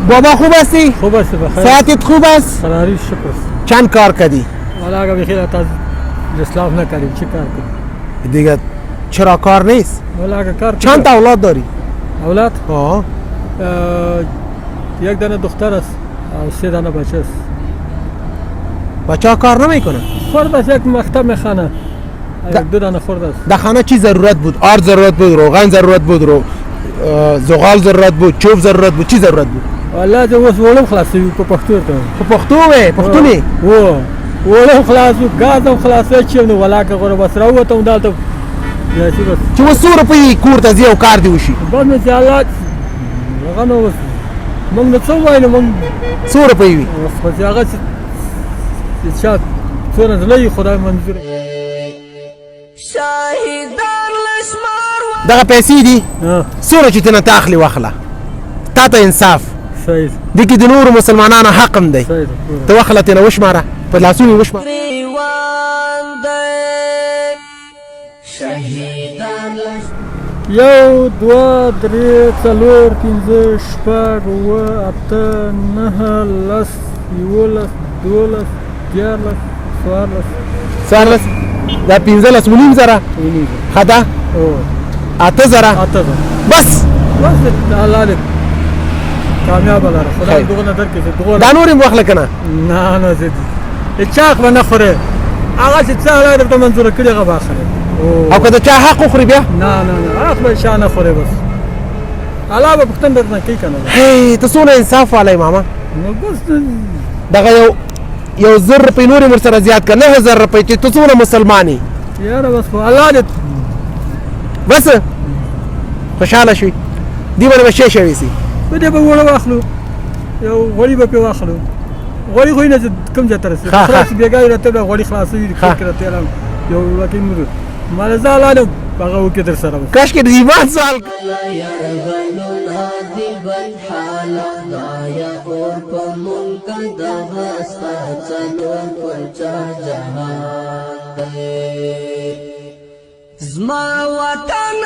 بابا خوب هستی؟ خوب هستی، بخیر. صحتت خوب است؟ قراری شکر است. چند کار کردی؟ والا اگه بخیر تا اصلاح نکردیم چه کار کنیم؟ دیگه چرا کار نیست؟ والا اگه کار چند تا اولاد داری؟ اولاد؟ آه. یک دانه دختر است او سه دانه بچه است. بچه ها کار نمیکنه؟ خورد است، یک مکتب میخوانه، یک دو دانه خورد است. در خانه چی ضرورت بود؟ آرد ضرورت بود، روغن ضرورت بود، رو زغال ضرورت بود، چوب ضرورت بود، چی ضرورت بود؟ والله چې اوس وړم خلاصوي په پښتو ورته. په پښتو وې؟ پښتونې؟ و وړم خلاص و، ګاز هم خلاص چې نو ولا که غوره بس راووتم دلته داسې بس. چې اوس څو روپۍ کور ته ځې او کار دې وشي؟ بس نو چې الله هغه نو اوس موږ نو څه ووایو، موږ څو روپۍ وي؟ اوس خو چې هغه چې چا څونه زړه وي خدای منظور. دغه پیسې دي څومره چې ترېنه ته اخلې واخله، تا ته انصاف صحیح دې کې د نورو مسلمانانو حق هم دی. ته واخله ترېنه وشماره، په لاسونو یې وشماره. 1 2 3 4 5 6 7 8 9 10 11 12 13 14 14 دا 15 ونیم زره. ښه ده؟ 8,000. بس بس الله دې کامیابه لره، خدای دغه درکړي. دا نور هم واخله که نه؟ نه نه زه چا حق به نه خورې، هغه چې څه الله درته منظوره کړي هغه به اخلې. او که د چا حق وخوري بیا؟ نه نه نه، حق به چا نه خورې، بس الله به پوښتنه درنه کوي که نه. هی ته څونه انصاف والی ماما. نو بس دغه یو 1000 روپۍ نورې ورسره زیات کړه، 9000 روپۍ، چې ته څومره مسلمان یې. یاره بس خو الله دې بس خوشحاله شوي. دې باندې به شی شوی سي؟ په دې به اوړه واخلو، یو غوړي به پرې واخلو. غوړي خو یې نه چې کوم ځای ته رسېږي، خلاص بېګا یې راته غوړي خلاصوي، کور کې راته یو وړوکی مور ماله زه الله دې هغه وکړي در سره. کاشکې د ایمان سوال. زما وطن